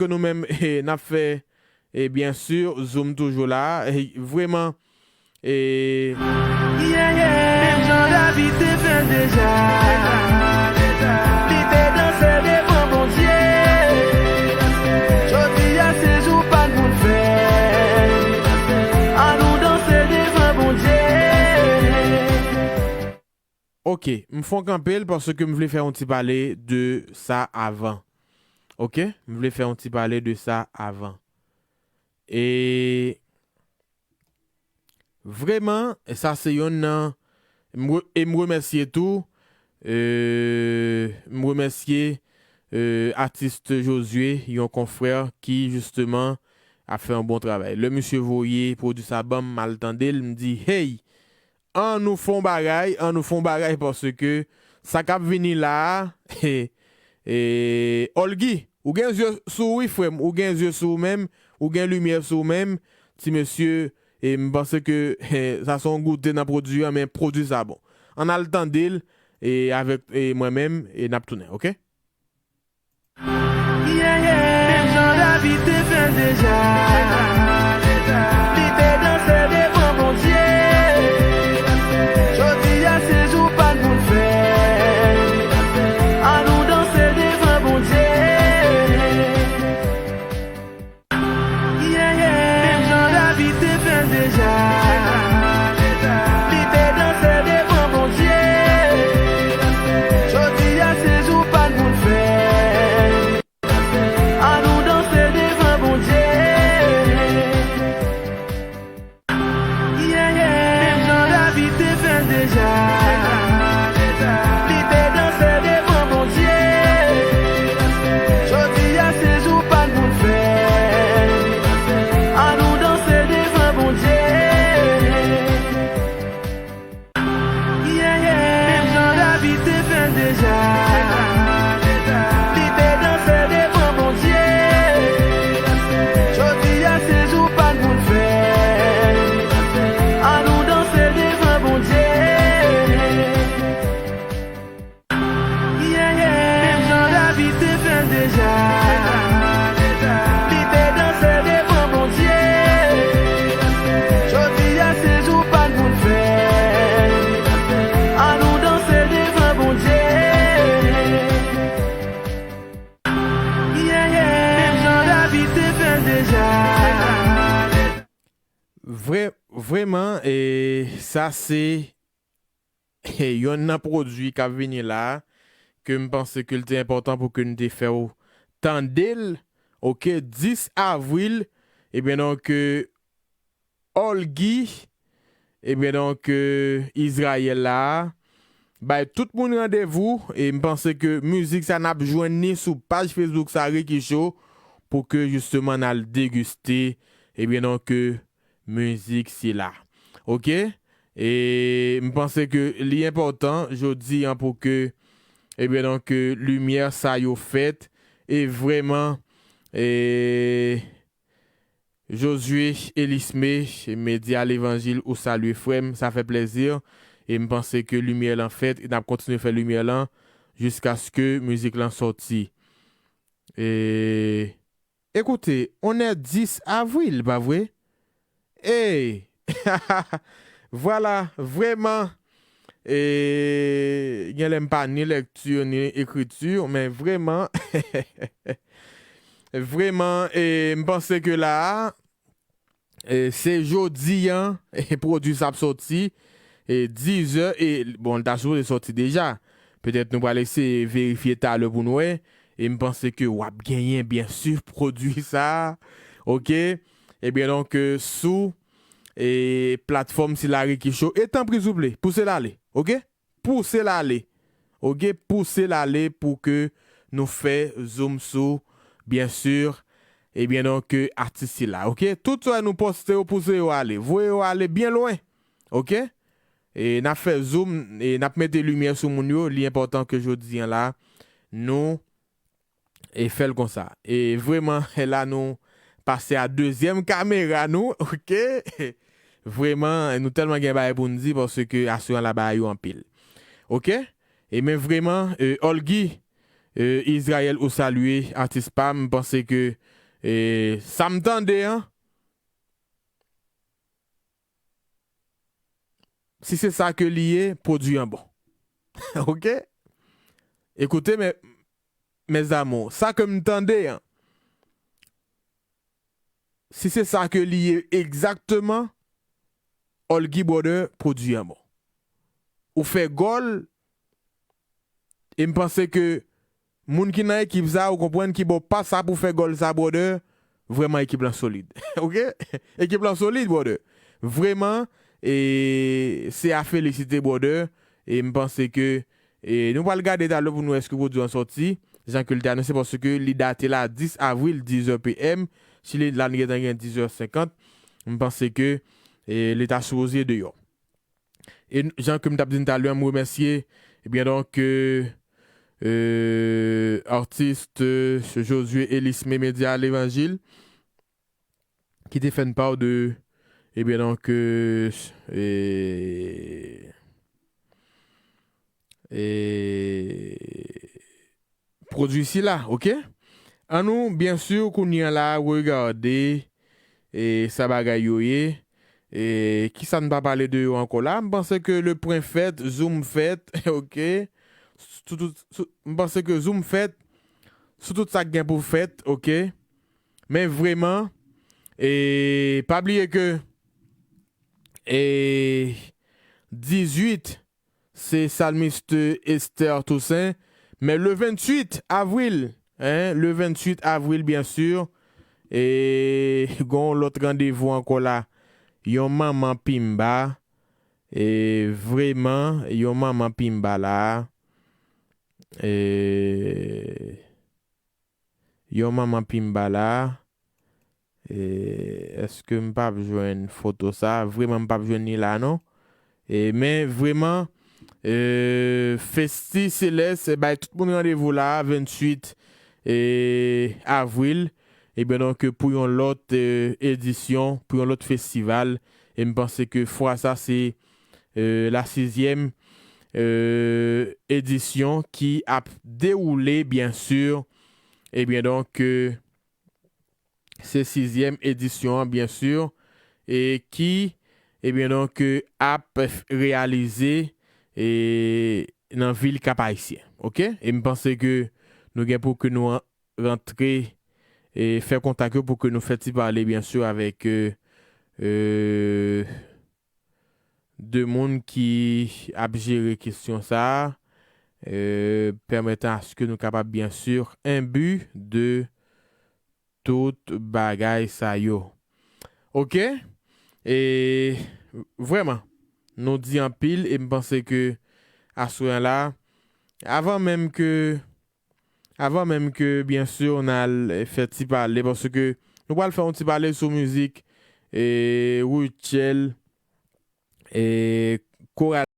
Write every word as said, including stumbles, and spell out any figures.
ke nou menm, e, n ap fè, e, byen si, Zoom toujou la. E, vrèman, e, Yeah, yeah. Menm jan David te fè l deja. Li te danse devan Bondye. Jodi a se jou pa n pou n fè. An nou danse devan Bondye. Ok, m fon kanpe l paske m vle fè yon ti pale de sa avan. Ok, m vle fè yon ti pale de sa avan. E vrèman, sa se yonn nan, m re- e m remèsye tou, e, m remèsye, e, atis Josué, yon konfrè ki, jisteman, ap fè yon bon travay. Lè misye voye pwodui sa ban m, m al tande l, m di, hey, an nou fè yon bagay, an nou fè yon bagay, paske sa k ap vini la a, e, e, Olgi, ou gen zye sou ou wi, frè m, ou gen zye sou ou menm, ou gen limyè sou ou menm, ti mesye, e m panse ke, e, sa se yon goute nan pwodui an, men pwodui sa bon. Ann al tande l, e avèk, e mwen menm, e n ap tounen, ok? Yeah, yeah. Menm jan David te fè l deja. Li te danse devan Bondye. Jodi a se jou pa n pou n fè. An nou danse devan Bondye. Yeah, yeah. Menm jan David te fè l deja. Li te danse devan Bondye. Jodi a se jou pa n pou n fè. An nou danse devan Bondye. Yeah, yeah. Menm jan David te fè l deja. Li te danse devan Bondye. Jodi a se jou pa n pou n fè. An nou danse devan Bondye. Yeah, yeah. Menm jan David te fè l deja. Li te danse devan Bondye. Jodi a se jou pa n pou n fè. An nou danse devan Bondye. Yeah, yeah. Menm jan David te fè l deja. Li te danse devan Bondye. Jodi a se jou pa n pou n fè. An nou danse devan Bondye. Yeah, yeah. Menm jan David te fè l deja. Vrè, vrèman, e sa se yonn nan pwodui k ap vini la a, ke m panse ke l te enpòtan pou ke n te fè w tande l, ok, dis avril, ebyen donk, e, Olgi, ebyen donk, e, Izrayèl la a, bay tout moun randevou, e m panse ke mizik sa n ap jwenn ni sou paj Facebook sa Ricky Show, pou ke jisteman n al degiste, ebyen donk, e, mizik sila. Ok? E m panse ke li enpòtan jodi an pou ke, ebyen donk, e, limyè sa yo fèt, e vrèman, e, Josué Elisme, Medya Levanjil, ou salye frè m, sa fè plèzi. E m panse ke limyè lan fèt, e n ap kontinye fè limyè lan jiskaske mizik lan sòti. E, ekoute, on est dis avril, pa vre? Ey! Vwala, vrèman, e, genlè m pa ni lèkti, ni ekriti, men vrèman, vrèman, e, m panse ke la a, e, se jodi an, e, pwodui sa ap sòti, e, dizè, e, bon, l ta sipoze sòti deja. Petèt nou pral eseye verifye talè pou n wè, e m panse ke w ap genyen, byen si, pwodui sa, ok? Ebyen, donk, e, sou, e, platfòm sila Ricky Show, e tanpri, souple, pouse l ale, ok? Pouse l ale. Ok, pouse l ale pou ke nou fè zoom sou, byen si, ebyen donk, atis sila. Ok, tout sa nou poste yo, pouse yo ale. Voye yo ale byen lwen. Ok? E n ap fè zoom, e n ap mete limyè sou moun yo. Li enpòtan ke jodi an la, nou e fè l konsa. E vrèman, la nou pase a dezyèm kamera nou, ok? Vrèman, nou tèlman gen bagay pou n di, paske aswè an la bagay yo anpil. Ok? E men vrèman, e, Olgi, e, Izrayèl ou salye, atis pa m, m panse ke E sa m tande an, si se sa ke li ye, pwodui an bon. Oke? Ekoute, mes, mes amours, sa ke m tande an, si se sa ke li ye egzakteman, Olgi, brother, pwodui an bon. Ou fè gòl, e m panse ke moun ki nan ekip sa, ou konprann ki ba w pas sa pou fè gòl sa, brother, vrèman ekip lan solid. Oke? Ekip lan solid, brother. Vrèman, e se a felisite, brother. E m panse ke, e nou pral gade talè pou nou wè èske pwodui an sòti, jan ke l te anonse, paske li date la dis avril, diz è p m. Si li la, li gentan gen diz è senkant, m panse ke, e li ta sipoze deyò. E n-, jan ke m t ap di n talè, m remèsye, ebyen, donk, euh, euh, artiste, euh, Josué Elisme Média L'Évangile, ki te fè n pa de, ebyen, donk, euh, e, e, pwodui sila, oke? Annou, byen si, kounye a la, regade, e, sa bagay yo ye. E, kisa n pa pale de yo ankò la? M panse ke le pwen fèt, zoom fèt, oke? Sou tout, sou, m panse ke zoom fèt, sou tout sa k gen pou fèt, oke? Men vrèman, e, pa bliye ke, e, dizuit, se Psalmiste Esther Toussaint. Men le venntuit avril, hein, le venntuit avril, byen si, e gon lòt randevou ankò la. Yon manman pimba, e vrèman, yon manman pimba la. E yon manman pimba la. E, èske m p ap jwenn foto sa? Vrèman, m p ap jwenn li la, non. E, men vrèman, e, Festi Céleste, e, bay tout moun randevou la, venntuit, e, avril. Ebyen, donk, pou yon lòt, e, edisyon, pou yon lòt festival. E m panse ke fwa sa, se, e, la sizyèm, e, edisyon ki ap dewoule, byen si. Ebyen, donk, e, se sizyèm edisyon an, byen si, e ki, ebyen, donk, e, ap reyalize, e, nan vil Kap-Ayisyen. Oke? E m panse ke nou gen pou ke nou an-, rantre e fè kontak yo pou ke nou fè ti pale, byen si, avèk, e, e, de moun ki ap jere kesyon sa a, e, pèmètan aske nou kapab, byen si, enbi de tout bagay sa yo. Oke? E vrèman, nou di anpil e m panse ke aswè an la, avan menm ke, avan menm ke, byen si, n al fè ti pale, paske nou pral fè yon ti pale sou mizik, e, Rutshelle, e, Koral